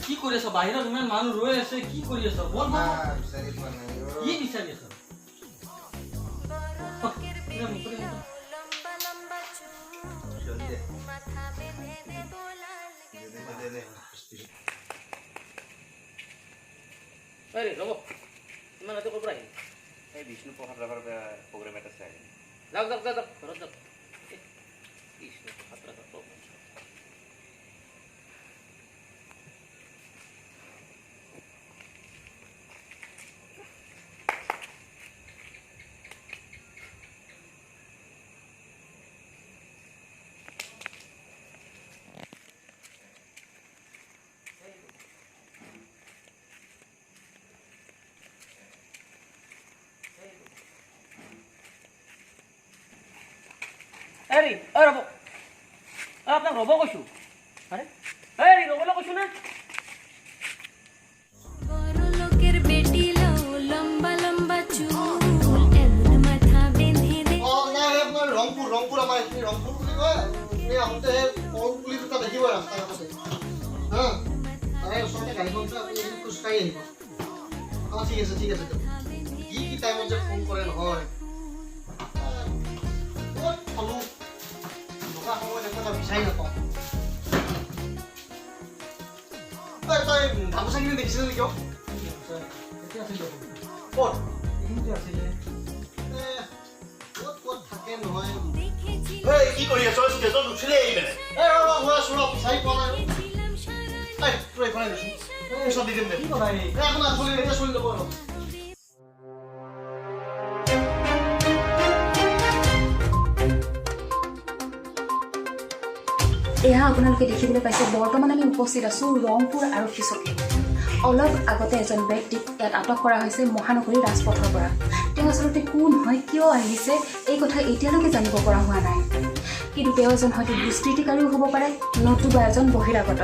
কি কৰি আছ? বাহিৰত ইমান মানুহ ৰৈ আছে, কি কৰি আছ? বল বল। বিচাৰি পোৱা নাই। কি বিচাৰি আছ? ৰ'ব, ইমান ৰাতি ক'ৰ পৰা আহিল? এই বিষ্ণু প্ৰসাদ ৰাভাৰ প্ৰগ্ৰেম এটা চাই। যাওক যাওক যাওক, ঘৰত যাওক। বিষ্ণু প্ৰসাদ ৰাভাৰ প্ৰগ্ৰেম। হেৰি, ঐ ৰ'ব, আপোনাক ৰ'ব কৈছোঁ। আৰে হেৰি, ৰ'বলৈ কৈছোঁ না। ৰংপুৰ, ৰংপুৰ, আমাৰ এইখিনি ৰংপুৰ বুলি কয়। আপুনি আহোঁতে কল পুলি দুটা দেখিব ৰাস্তাৰ কাষতে। হা, তাৰে ওচৰতে গাড়ীখন থৈ আপুনি খোজকাঢ়ি আহিব। অঁ, ঠিক আছে, ঠিক আছে দিয়ক। কি কি টাইমত যে ফোন কৰে নহয়। ক'ত থ'লোঁ, লগা সময়ত একো এটা বিচাৰি নাপাওঁ। তই তই গামোচাখিনি দেখিছিলি নেকি? ক'ত আছিলে? ক'ত ক'ত থাকে নহয়। কি কৰি আছ? ষ্টেজত উঠিলেই আহি পেলাই। এই ৰ, মই আছোঁ, ৰ, বিচাৰি পোৱা নাই। এই তোৰ এইখনে দেচোন, পিছত দি দিম দে। কি কথা এই? একো নাই, চলি, এতিয়া চলি ল'ব আৰু। এয়া আপোনালোকে দেখিবলৈ পাইছে, বৰ্তমান আমি উপস্থিত আছোঁ ৰংপুৰ আৰক্ষী চকীত। অলপ আগতে এজন ব্যক্তিক ইয়াত আটক কৰা হৈছে মহানগৰীৰ ৰাজপথৰ পৰা। তেওঁ আচলতে কোন হয়, কিয় আহিছে, এই কথা এতিয়ালৈকে জানিব পৰা হোৱা নাই। কিন্তু তেওঁ এজন হয়তো দুষ্কৃতিকাৰীও হ'ব পাৰে, নতুবা এজন বহিৰাগত।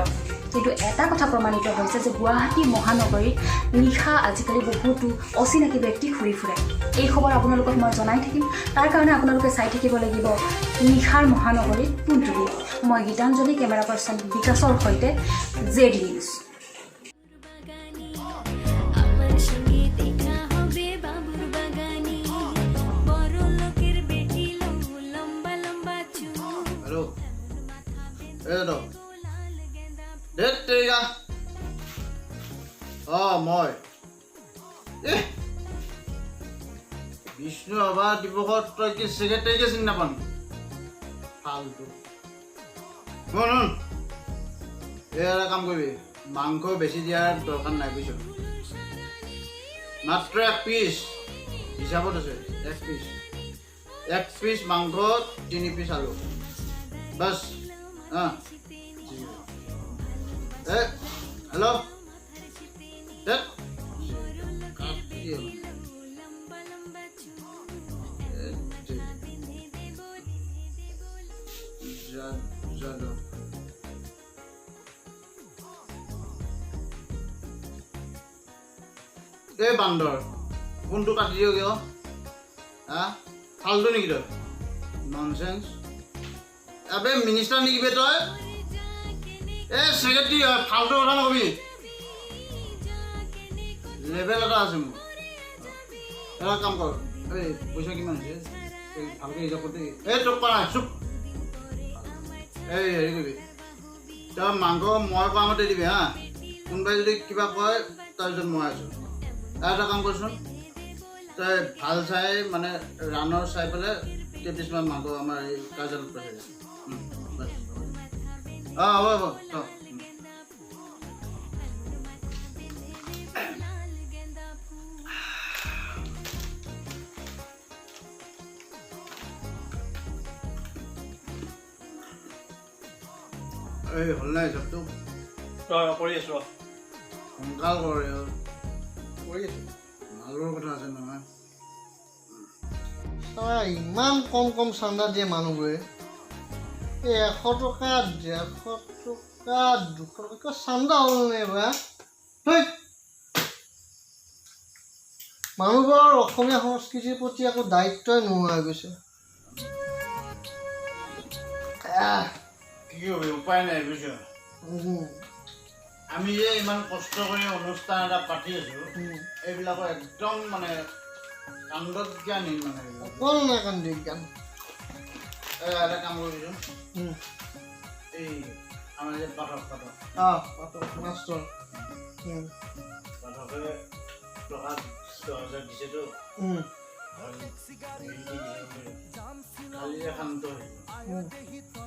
কিন্তু এটা কথা প্ৰমাণিত হৈছে যে গুৱাহাটী মহানগৰীত নিশা আজিকালি বহুতো অচিনাকি ব্যক্তি ঘূৰি ফুৰে। এই খবৰ আপোনালোকক মই জনাই থাকিম, তাৰ কাৰণে আপোনালোকে চাই থাকিব লাগিব নিশাৰ মহানগৰীত টুনটুনি। মই গীতাঞ্জলি, কেমেৰা পাৰ্চন বিকাশৰ সৈতে, জে ডি নিউজ। হেল্ল', এই দাদা, ধেত তেৰিকা। অঁ, মই এ বিষ্ণু ৰাভা দিৱসত তই কি ছেক্ৰেটাৰীকে চিনি নাপাওঁ নেকি? ফাল্টু। শুন শুন, এই এটা কাম কৰিবি, মাংস বেছি দিয়াৰ দৰকাৰ নাই, বুজিছ? মাত্ৰ এক পিচ, হিচাপত আছে, এক পিচ, এক পিচ মাংস, 3 পিচ আলু, বাছ। অঁ, এ হেল্ল', এই বান্দৰ, ফোনটো কাটি দিয় কিয়? হা, ফাল্টু নেকি তই? ননচেন্স। আবে মিনিষ্টাৰ নেকি বে তই? এই ছেক্ৰেটাৰী হয়, ফাল্টু কথা নকবি। লেভেল এটা আছে মোৰ। এটা কাম কৰ, এই পইচা কিমান হৈছে এই ভালকৈ হিচাপ কৰি। এই তোক কোৱা নাই, চুপ। এই হেৰি কৰিবি, তই মাংস মই কোৱা মতে দিবি। হা, কোনোবাই যদি কিবা কয় তাৰপিছত মই আছোঁ। আৰু এটা কাম কৰচোন, তই ভাল চাই মানে ৰাণৰ চাই পেলাই কেইপিচমান মাংস আমাৰ এই কাৰ্যালয়ত পঠাই দে। বাছ। অঁ, হ'ব হ'ব, থ। এই হ'ল নাই হিচাপটো? কৰি আছোঁ, সোনকাল কৰ, কৰি আছোঁ। মালৰ কথা আছে নহয়। ইমান কম কম চান্দা দিয়ে মানুহবোৰে। এই 100 টকা, 150 টকা, 200 টকা, কিবা চান্দা হ'ল নে বা? মানুহবোৰৰ অসমীয়া সংস্কৃতিৰ প্ৰতি একো দায়িত্বই নোহোৱা হৈ গৈছে। কি হ'ব, উপায় নাই বুজিছ। আমি যে ইমান কষ্ট কৰি অনুষ্ঠান এটা পাতি আছো, এইবিলাকৰ একদম মানে কাণ্ডজ্ঞানহীন, মানে অকল নাই কাণ্ডজ্ঞান। এটা কাম কৰিবিচোন, এই আমাৰ যে পাঠক পাঠক পাঠক মাষ্টৰ, পাঠকে টকা 10,000 দিছেতো, কালি যে শান্ত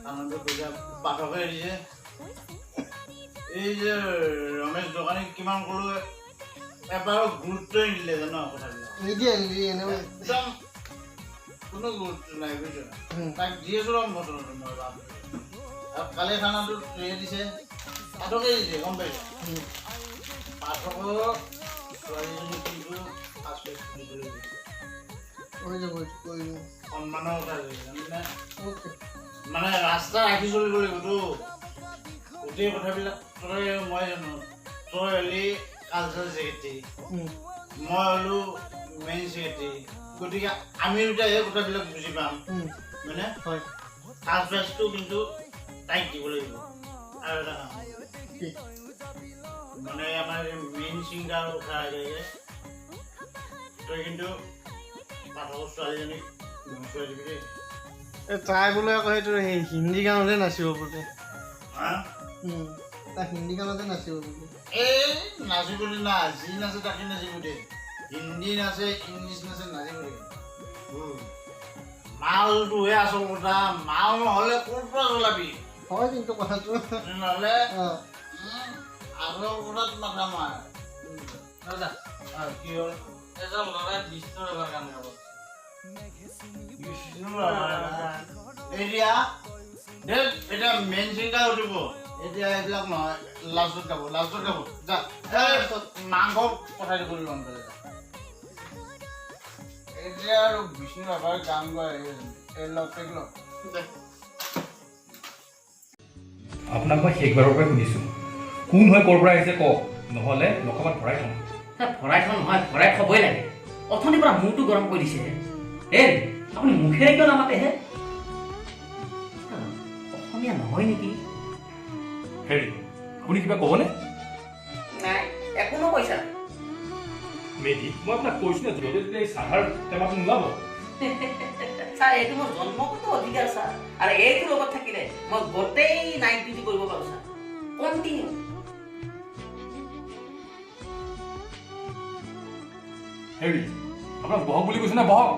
আনন্দ পইচা পাঠকে দিছে। এই যে ৰমেশ দোকানীক কিমান ক'লো, এবাৰো গুৰুত্বই নিদিলে জানো কথাবিলাক। নিদিয়ে নিদিয়ে, একদম কোনো গুৰুত্ব নাই, বুজিছ? তাক দি আছো ৰম বছৰটো মই বাপ। আৰু কালি খানাটো দিছে পাঠকে দিছে, গম পাইছ? পাঠকৰ ছোৱালীজনী কিন্তু দিবলৈ সন্মানৰ কথা, মানে ৰাস্তা ৰাখি চলিব লাগিবতো। গোটেই কথাবিলাক তই মই জানো। তই হ'লি কালচাৰেল ছেক্ৰেটাৰী, মই হ'লো মেইন ছেক্ৰেটাৰী, গতিকে আমি দুটাই এই কথাবিলাক বুজি পাম। মানে ফাৰ্ষ্ট প্ৰাইজটো কিন্তু তাইক দিব লাগিব। আৰু এটা কাম, মানে আমাৰ মেইন ছিংগাৰ উঠাৰ আগে আগে তই কিন্তু পাঠকৰ ছোৱালীজনীক নচুৱাই দিবি দেই। এই তাই বোলে আকৌ সেইটো সেই হিন্দী গানতহে নাচিব বোলে। তাই হিন্দী গানতে নাচিব বোলে। এই নাচিব না, যি নাচে তাকে নাচিব দে। হিন্দী নাচে, ইংলিছ নাচে, নাচিব দে। মালটোহে আচল কথা, মাল নহ'লে ক'ৰ পৰা জ্বলাবি? হয় কিন্তু কথাটো নহ'লে আচল কথাত মাথা মাৰ। দাদা, কি হ'ল? এজন ল'ৰাই বিষ্ণু ৰাভাৰ গান গাব। বিষ্ণু ৰাভাৰ গান এতিয়া এতিয়া মেইন ছিংগাৰ উঠিব। এতিয়া এইবিলাক নহয়, লাষ্টত গাব, লাষ্টত গাব। যা, মাংস পঠাই দিব সোনকালে। এতিয়া আৰু বিষ্ণু ৰাভাৰ গান গোৱা এই লগ লগ। আপোনাক মই শেষবাৰৰ বাবে সুধিছোঁ, কোন হয়, ক'ৰ পৰা আহিছে কওক, নহ'লে লকআপত ভৰাই থ'ম। ভৰাই থওঁ নহয়, ভৰাই থ'বই লাগে। অথনিৰ পৰা মূৰটো গৰম কৰি দিছে। হে, আপুনি মুখেৰে কিয় নামাতে হে? অসমীয়া নহয় নেকি? হেৰি, আপুনি কিবা ক'বনে? নাই, একো নকয় ছাৰ। মেধি, মই আপোনাক কৈছোঁ নে য'তে ত'তে এই চাহাৰ টেমাটো নোলাব। ছাৰ, এইটো মোৰ জন্মগত অধিকাৰ ছাৰ, আৰু এইটোৰ লগত থাকিলে মই গোটেই নাইট ডিউটি কৰিব পাৰোঁ ছাৰ, কণ্টিনিউ। হেৰি, আপোনাক বহক বুলি কৈছোঁ নে? বহক।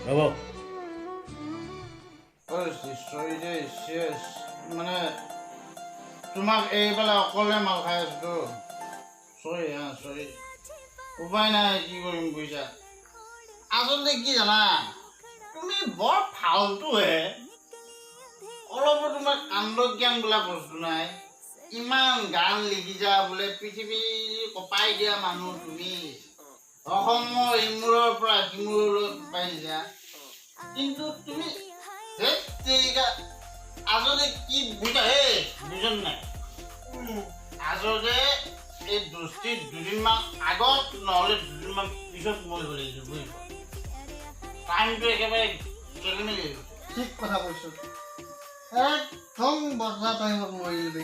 ৰ'ব। মানে তোমাক এইফালে অকলে মাল খাই আছোতো, চৰি হা, চৰি। উপায় নাই, কি কৰিম বুজিছা? আচলতে কি জানা, তুমি বৰ ফাল্টুহে, অলপো তোমাৰ কাণ্ডজ্ঞান বোলা বস্তু নাই। ইমান গান লিখিছা বোলে, পৃথিৱী কঁপাই দিয়া মানুহ তুমি, অসমৰ ইমূৰৰ পৰা সিমূৰলৈ কঁপাই দিছা, কিন্তু তুমি আচলতে কি বুজা? হে, বুজন নাই? আচলতে এই দোস্তি দুদিনমান আগত নহ'লে দুদিনমান পিছত মৰিব লাগিছে, বুজিছ? টাইমটো একেবাৰে খেলি মেলি হৈ গৈছে। ঠিক কথা কৈছ, একদম বজা টাইমত মৰিল বে।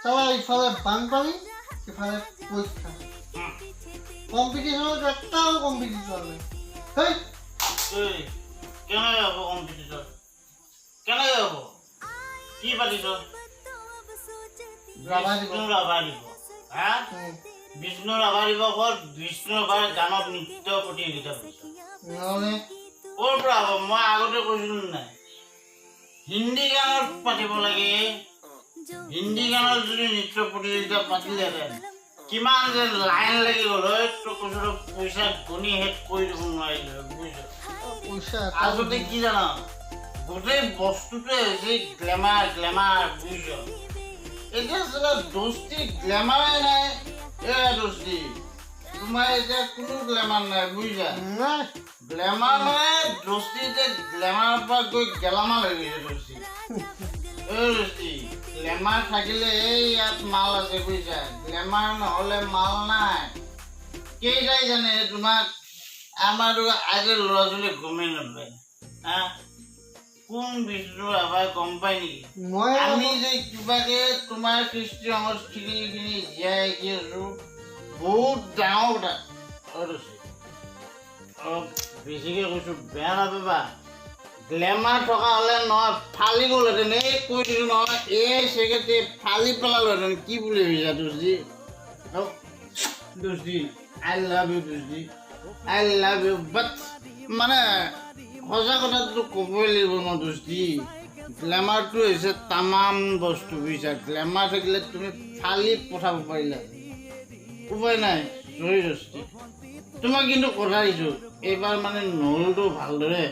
চালা, ইফালে বানপানী, সিফালে পৰীক্ষা, কম্পিটিশ্যনত এটাও কম্পিটিশ্যন নাই। হেই, কেনেকৈ হ'ব কম্পিটিশ্যন? কেনেকৈ হ'ব? কি পাতিছ? ৰাভা দিৱস। বিষ্ণু ৰাভা দিৱস। হা, বিষ্ণু ৰাভা দিৱসত বিষ্ণু ৰাভাৰ গানত নৃত্য প্ৰতিযোগিতা পাতিছ? নহ'লে ক'ৰ পৰা হ'ব? মই আগতে কৈছিলো নাই, হিন্দী গানত পাতিব লাগে। হিন্দী গানত যদি নৃত্য প্ৰতিযোগিতা পাতিলেহেঁতেন, কিমান যে লাইন লাগি গ'ল হয়, তোক কৈছো, পইচা গণি শেষ কৰি দিব নোৱাৰিলে, বুজিছ? পইচা আচলতে কি জান, গোটেই বস্তুটোৱে হৈছে গ্লেমাৰ, গ্লেমাৰ, বুজিছ? এতিয়া আচলতে দোস্তি গ্লেমাৰে নাই। এ দোস্তি, তোমাৰ এতিয়া কোনো গ্লেমাৰ নাই, বুজিছা? নাই। গ্লেমাৰ মানে দোস্তি এতিয়া গ্লেমাৰৰ পৰা গৈ গেলামাল হৈ গৈছে দোস্তি। এই দোস্তি, গ্লেমাৰ থাকিলে এই ইয়াত মাল আছে, বুজিছা? গ্লেমাৰ নহ'লে মাল নাই। কেইটাই জানে তোমাক? আমাৰতো আজিৰ ল'ৰা ছোৱালী গমেই নাপায়। হা, কোন বিষ্ণু ৰাভাই গম পাই নেকি? আমি যে কিবাকে তোমাৰ কৃষ্টি সংস্কৃতিখিনি জীয়াই ৰাখি আছো, বহুত ডাঙৰ কথা। অলপ বেছিকৈ কৈছোঁ, বেয়া নাপাবা। গ্লেমাৰ থকা হ'লে নহয় ফালি গ'লহেঁতেন। এই কৈ দিছোঁ নহয়, এই ছেক্ৰেটাৰী ফালি পেলালোহেঁতেন। কি বুলি ভাবিছা দোষী? দোষী, I love you দোষী, I love you. বাট মানে সঁচা কথাটো ক'বই লাগিব ন দোষী, গ্লেমাৰটো হৈছে তামাম বস্তু, বুজিছা? গ্লেমাৰ থাকিলে তুমি ফালি পঠাব পাৰিলা, উপায় নাই। চৰি দোষী, তোমাক কিন্তু কথা দিছোঁ, এইবাৰ মানে নহ'লতো ভালদৰে,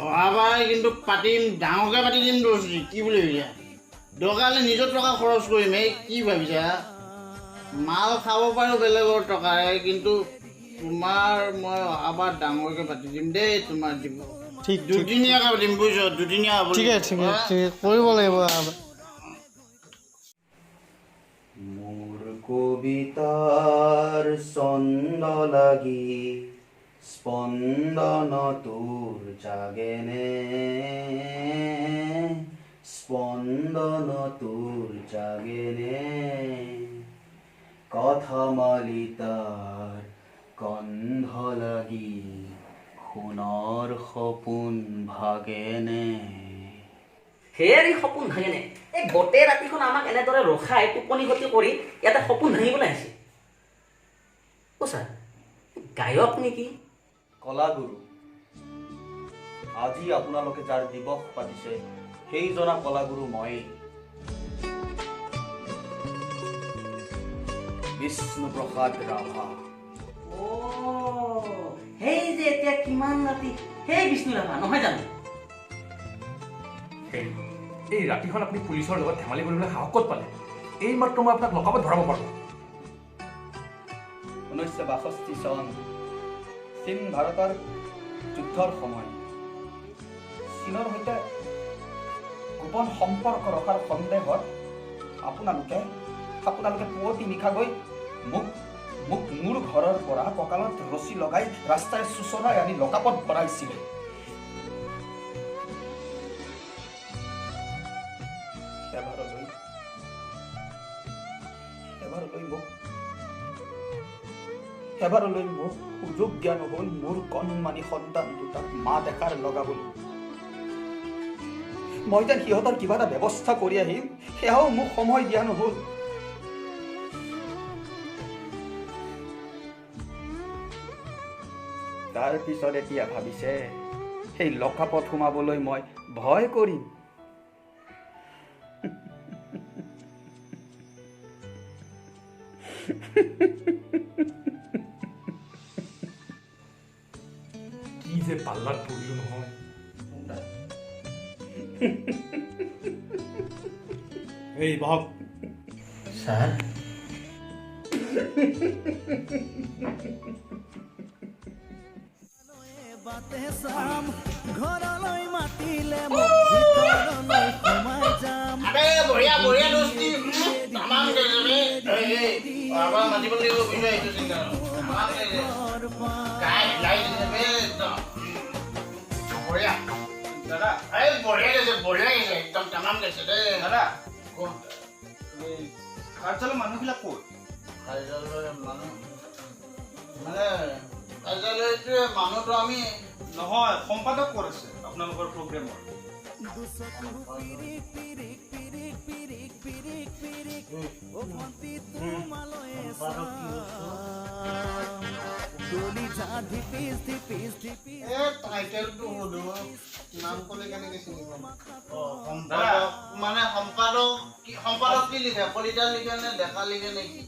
অহাবাৰ কিন্তু পাতিম, ডাঙৰকৈ পাতি দিম দোষী। কি বুলি ভাবিছা? দৰকাৰ হ'লে নিজৰ টকা খৰচ কৰিম। এই কি ভাবিছা? মাল খাব পাৰোঁ বেলেগৰ টকাৰে, কিন্তু তোমাৰ মই অহাবাৰ ডাঙৰকৈ পাতি দিম দেই। তোমাৰ দিব ঠিক দুদিনীয়াকৈ পাতিম, বুজিছ? দুদিনীয়া। ঠিকে ঠিকে ঠিক, কৰিব লাগিব। মোৰ কবিতাৰ ছন্দ লাগি স্পন্দন তোৰ জাগেনে, স্পন্দন তোৰ জাগেনে, কথা মালিতাৰ কন্ধ লাগি সোণৰ সপোন ভাগেনে। হেৰি সপোন ভাঙেনে? এই গোটেই ৰাতিখন আমাক এনেদৰে ৰখাই টোপনি ক্ষতি কৰি ইয়াতে সপোন ভাঙিবলৈ আহিছে। অ' ছাৰ, গায়ক নেকি? কলাগুৰু, আজি আপোনালোকে যাৰ দিৱস পাতিছে সেইজনা কলাগুৰু ময়েই, বিষ্ণুপ্ৰসাদ ৰাভা। অ' সেই যে এতিয়া কিমান ৰাতি, সেই বিষ্ণু ৰাভা নহয় জানো? হেৰি, এই ৰাতিখন আপুনি পুলিচৰ লগত ধেমালি কৰিবলৈ সাহস ক'ত পালে? এই মাত্ৰ মই আপোনাক লকাপত ভৰাব পাৰোঁ। 1962 চন, চীন ভাৰতৰ যুদ্ধৰ সময়। চীনৰ সৈতে গোপন সম্পৰ্ক ৰখাৰ সন্দেহত আপোনালোকে পুৱতি নিশা গৈ মোক মোক মোৰ ঘৰৰ পৰা কঁকালত ৰছী লগাই ৰাস্তাই চোঁচৰাই আনি লকাপত ভৰাইছিলে। এবাৰলৈ মোক সুযোগ দিয়া নহ'ল মোৰ কণমানি সন্তান দুটাক মা দেখাৰ লগাবলৈ। মই যেন সিহঁতৰ কিবা এটা ব্যৱস্থা কৰি আহিম, সেয়াও মোক সময় দিয়া নহ'ল। তাৰপিছত এতিয়া ভাবিছে সেই লকাপত সোমাবলৈ মই ভয় কৰিম। কি যে পাল্লাত পৰিলো নহয়। এই বহক ছাৰ। বঢ়িয়া বঢ়িয়া দোস্তি, তামাম গাইছে। অহাবাৰ মাতিব লাগিব, বুজিছ? এইটো চিন্তা তামাম গাইছে, গাই হিলাই দিছে বে একদম বঢ়িয়া। দাদা, এই বঢ়িয়া গাইছে, বঢ়িয়া গাইছে, একদম তামাম গাইছে দেই। দাদা, কোন কাৰ্যালয়ৰ মানুহবিলাক ক'ত? কাৰ্যালয়ৰ মানুহ মানে কাৰ্যালয়টোৱে মানুহটো আমি নহয়, সম্পাদক ক'ত আছে আপোনালোকৰ প্ৰগ্ৰেমৰ?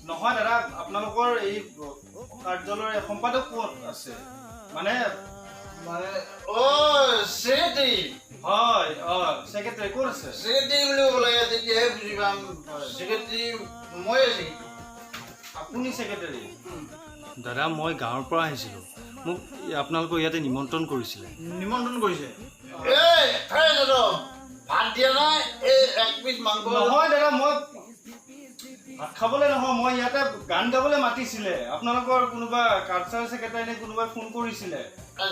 নহয় দাদা, আপোনালোকৰ এই কাৰ্যালয়ৰ সম্পাদক ক'ত আছে? মানে মানে অ ছেক্ৰেটাৰী। হয়, অ ছেক্ৰেটাৰী ক'ত আছে? ছেক্ৰেটাৰী বুলি ক'ব লাগে, তেতিয়াহে বুজি পাম। ছেক্ৰেটাৰী মই আছি। আপুনি ছেক্ৰেটাৰী? দাদা, মই গাঁৱৰ পৰা আহিছিলোঁ, মোক আপোনালোকৰ ইয়াতে নিমন্ত্ৰণ কৰিছিলে। নিমন্ত্ৰণ কৰিছে? এই দাদা, ভাত দিয়া নাই, এই এক পিচ মাংস। নহয় দাদা, মই ভাত খাবলৈ নহয়, মই ইয়াতে গান গাবলৈ মাতিছিলে। আপোনালোকৰ কোনোবা কালচাৰ ছেক্ৰেটাৰী নে কোনোবাই ফোন কৰিছিলে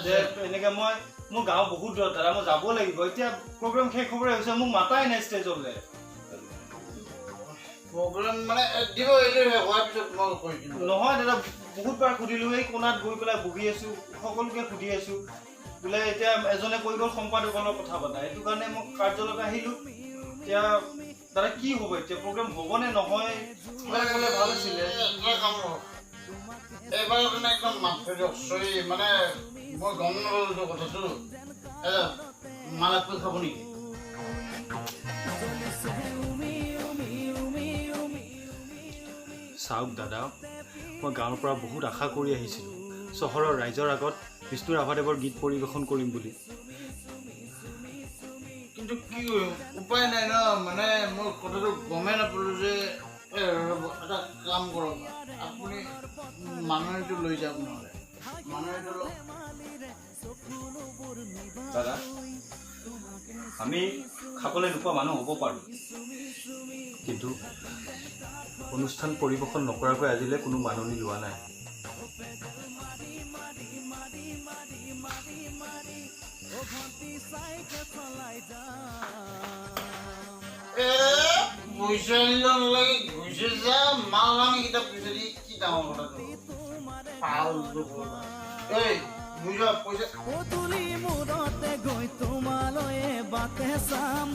যে এনেকৈ মই মোৰ গাঁও বহুত দূৰত দাদা, মই যাব লাগিব। এতিয়া প্ৰগ্ৰেম শেষ হ'বলৈ হৈছে, মোক মাতাই নাই ষ্টেজলৈ। প্ৰগ্ৰেম মানে দিব হোৱাৰ পিছত মই কৈ দিম। নহয় দাদা, বহুতবাৰ সুধিলোঁ, এই কোণাত গৈ পেলাই বহি আছোঁ, সকলোকে সুধি আছোঁ। বোলে এতিয়া এজনে কৈ গ'ল সম্পাদকৰ লগত কথা পাতা, সেইটো কাৰণে মই কাৰ্যালয়ত আহিলোঁ। এতিয়া দাদা কি হ'ব, এতিয়া প্ৰগ্ৰেম হ'বনে নহয় ক'লে ভাল আছিলে। এইবাৰ কাৰণে একদম মাফ কৰি দিয়ক, চৰি, মানে মই গম নাপালোঁ কথাটো। মাল আপেল খাব নেকি? চাওক দাদা, মই গাঁৱৰ পৰা বহুত আশা কৰি আহিছিলোঁ চহৰৰ ৰাইজৰ আগত বিষ্ণু ৰাভাদেৱৰ গীত পৰিৱেশন কৰিম বুলি। কিন্তু কি কৰিম, উপায় নাই ন। মানে মই কথাটো গমেই নাপালোঁ যে। এটা কাম কৰক, আপুনি মানুহটো লৈ যাওক, নহ'লে মানুহটো। দাদা, আমি খাবলৈ নোপোৱা মানুহ হ'ব পাৰোঁ, কিন্তু অনুষ্ঠান পৰিৱেশন নকৰাকৈ আজিলৈ কোনো মাননি লোৱা নাই। পইচা আনিব নালাগে, গৈছে যা মাল আমি কিতাপ পইচা দি কি ডাঙৰ কথাটো। এই বুজা পইচা মূৰতে গৈ তোমালৈ বাটে চাম,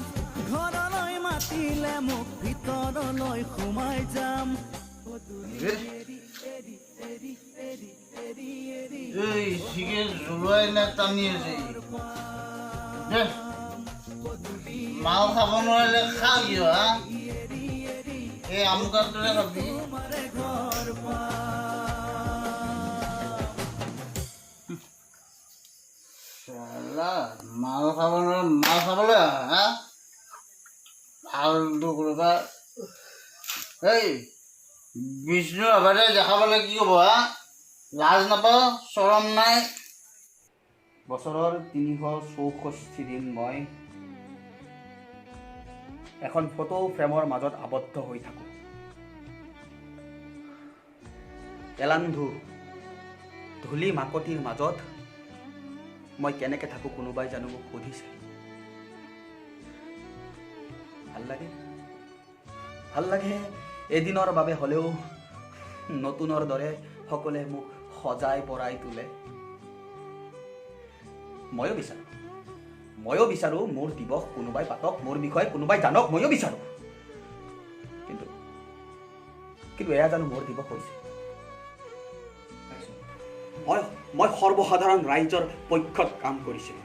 ঘৰলৈ মাতিলে মোক ভিতৰলৈ সোমাই যাম। এই শিকে জ্বলোৱাই নে টানি আছে। মাল খাব নোৱাৰিলে খা কিয়? হা, এই আমুকাটোৰে খাবি। মাল খাব নোৱাৰে, মাল খাবলৈ হা ভালটো কৰবা। এই বিষ্ণু ৰাভাৰে দেখাবলৈ কি ক'ব? হা, লাজ নাপাওঁ, চৰম নাই। বছৰৰ 364 দিন মই এখন ফটো ফ্ৰেমৰ মাজত আবদ্ধ হৈ থাকোঁ। এলান্ধু ধূলি মাকতিৰ মাজত মই কেনেকৈ থাকোঁ কোনোবাই জানো মোক সুধিছে? ভাল লাগে, ভাল লাগে এদিনৰ বাবে হ'লেও নতুনৰ দৰে সকলোৱে মোক সজাই পৰাই তোলে। ময়ো বিচাৰোঁ, ময়ো বিচাৰোঁ মোৰ দিৱস কোনোবাই পাতক, মোৰ বিষয়ে কোনোবাই জানক, ময়ো বিচাৰোঁ। কিন্তু কিন্তু এয়া জানো মোৰ দিৱস হৈছে? মই সৰ্বসাধাৰণ ৰাইজৰ পক্ষত কাম কৰিছিলোঁ।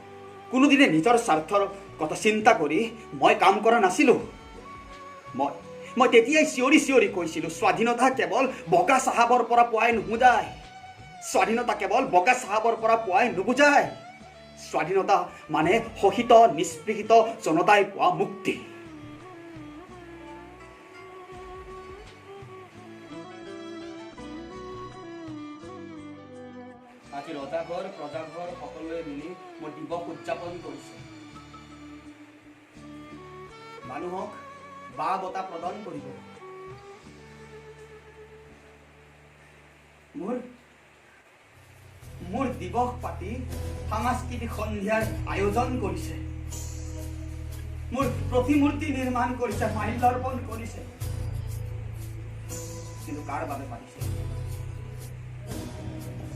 কোনোদিনে নিজৰ স্বাৰ্থৰ কথা চিন্তা কৰি মই কাম কৰা নাছিলোঁ। মই তেতিয়াই চিঞৰি চিঞৰি কৈছিলোঁ, স্বাধীনতা কেৱল বগা চাহাবৰ পৰা পোৱাই নুবুজায়, স্বাধীনতা কেৱল বগা চাহাবৰ পৰা পোৱাই নুবুজায়। স্বাধীনতা মানে শোষিত নিষ্পেষিত জনতাই পোৱা মুক্তি। আজি ৰজাঘৰ প্ৰজাঘৰ সকলোৱে মিলি মোৰ দিৱস উদযাপন কৰিছে। মানুহক বা বঁটা প্ৰদান কৰিব। মোৰ দিৱস পাতি সাংস্কৃতিক সন্ধিয়াৰ আয়োজন কৰিছে, মোৰ প্ৰতিমূৰ্তি নিৰ্মাণ কৰিছে, মাল্যাৰ্পণ কৰিছে। কিন্তু কাৰ বাবে পাতিছে?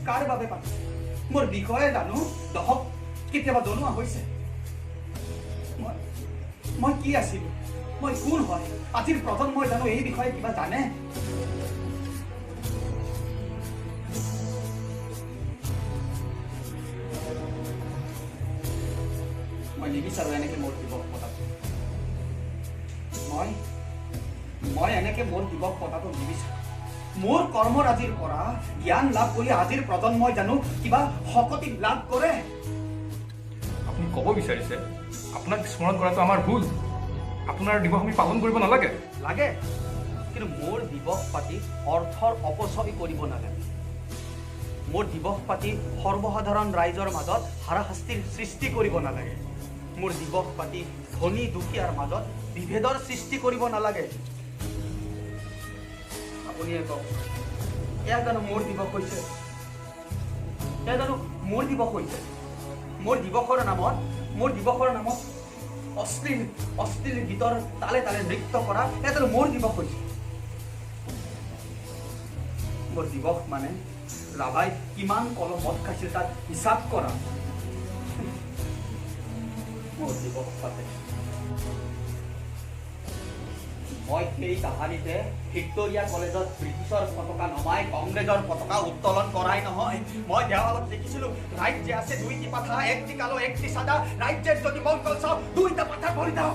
কাৰ বাবে পাতিছে? মোৰ বিষয়ে জানো দহক কেতিয়াবা জনোৱা হৈছে? মই কি আছিলো, মই কোন হয়, আজিৰ প্ৰজন্মই জানো এই বিষয়ে কিবা জানে? মই নিবিচাৰো এনেকে মোৰ দিৱস পতাটো। মই এনেকে মোৰ দিৱস পতাটো নিবিচাৰো। মোৰ কৰ্মৰাজিৰ পৰা জ্ঞান লাভ কৰি আজিৰ প্ৰজন্মই জানো কিবা শকতি লাভ কৰে? আপুনি ক'ব বিচাৰিছে আপোনাক স্মৰণ কৰাটো আমাৰ ভুল, আপোনাৰ দিৱস আমি পালন কৰিব নালাগে? লাগে, কিন্তু মোৰ দিৱস পাতি অৰ্থৰ অপচয় কৰিব নালাগে। মোৰ দিৱস পাতি সৰ্বসাধাৰণ ৰাইজৰ মাজত হাৰাশাস্তিৰ সৃষ্টি কৰিব নালাগে। মোৰ দিৱস পাতি ধনী দুখীয়াৰ মাজত বিভেদৰ সৃষ্টি কৰিব নালাগে। আপুনিয়ে কওক, এয়া জানো মোৰ দিৱস হৈছে? এয়া জানো মোৰ দিৱস হৈছে? মোৰ দিৱসৰ নামত অশ্লীল অশ্লীল গীতৰ তালে তালে নৃত্য কৰা এয়া জানো মোৰ দিৱস হৈছে? মোৰ দিৱস মানে ৰাভাই কিমান কলম মদ খাইছিল তাক হিচাপ কৰা। মোৰ দিৱস পাতে মই সেই তাহানিতে ভিক্টোৰিয়া কলেজত ব্ৰিটিছৰ পতাকা নমাই কংগ্ৰেছৰ পতাকা উত্তোলন কৰাই নহয়, মই দেৱালত লিখিছিলো ৰাজ্যে আছে দুইটি পাথা, একটি কালো একটি সাদা, ৰাজ্যেৰ যদি মংগল চাও দুইটা পাথা ভৰি দাও।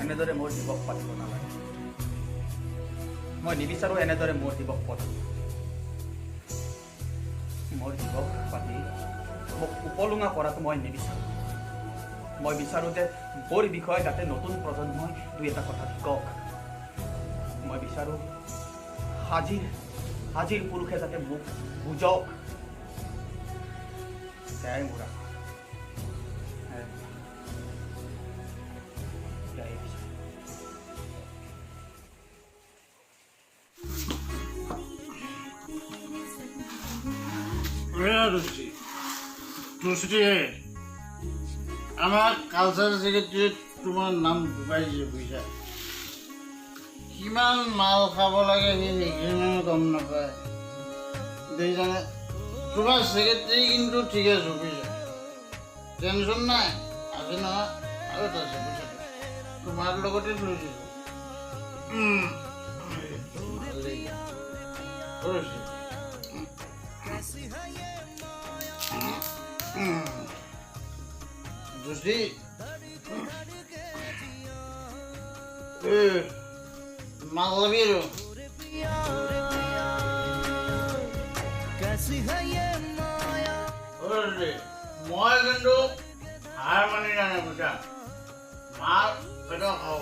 এনেদৰে মোৰ দিৱস পাতিব নালাগে, মই নিবিচাৰোঁ এনেদৰে মোৰ দিৱস পাতিব। মোৰ দিৱস পাতি মোক উপলুঙা কৰাটো মই নিবিচাৰোঁ। মই বিচাৰোঁ যে মোৰ বিষয়ে যাতে নতুন প্ৰজন্মই দুই এটা কথা শিকক। মই বিচাৰোঁ আজিৰ পুৰুষে যাতে মোক বুজক। সেয়াই মোৰ আশা। আমাৰ কালচাৰ ছেক্ৰেটাৰীত তোমাৰ নাম ডুবাই দিছে, বুজিছা? কিমান মাল খাব লাগে সি সেইখিনিও গম নাপায়, দেখিছানে? তোমাৰ ছেক্ৰেটাৰী কিন্তু ঠিকে আছে, বুজিছা? টেনশ্যন নাই, আছে নহয় আৰু এটা আছে, বুজিছা? তোমাৰ লগতে থৈ দিছোঁ। দোস্তি, মাল লবি আৰু। মই কিন্তু হাৰ মানি নাই, বুজিছা? মাল এটা খাব।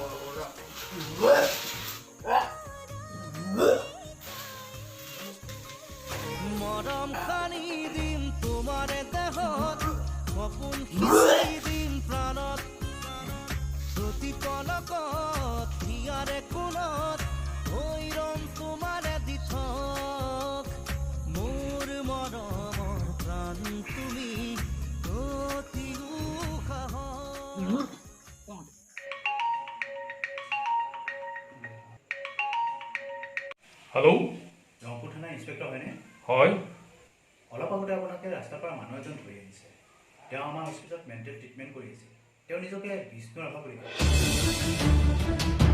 মৰম সানি দিম তোমাৰে দেহত, সপোন সিঁচি দিম প্ৰাণত, প্ৰতি পলকত হিয়াৰে কোণত হৈ ৰম তোমাৰে দিঠক। মোৰ মৰমৰ প্ৰাণ তুমি অতি উশাহত। হেল্ল', ৰংপুৰ থানাৰ ইন্সপেক্টৰ হয়নে? হয়। অলপ আগতে আপোনাকে ৰাস্তাৰ পৰা মানুহ এজন ধৰি আনিছে। তেওঁ আমাৰ হস্পিটেলত মেণ্টেল ট্ৰিটমেণ্ট কৰি আছিল। তেওঁ নিজকে বিষ্ণু ৰাভা বুলি কয়।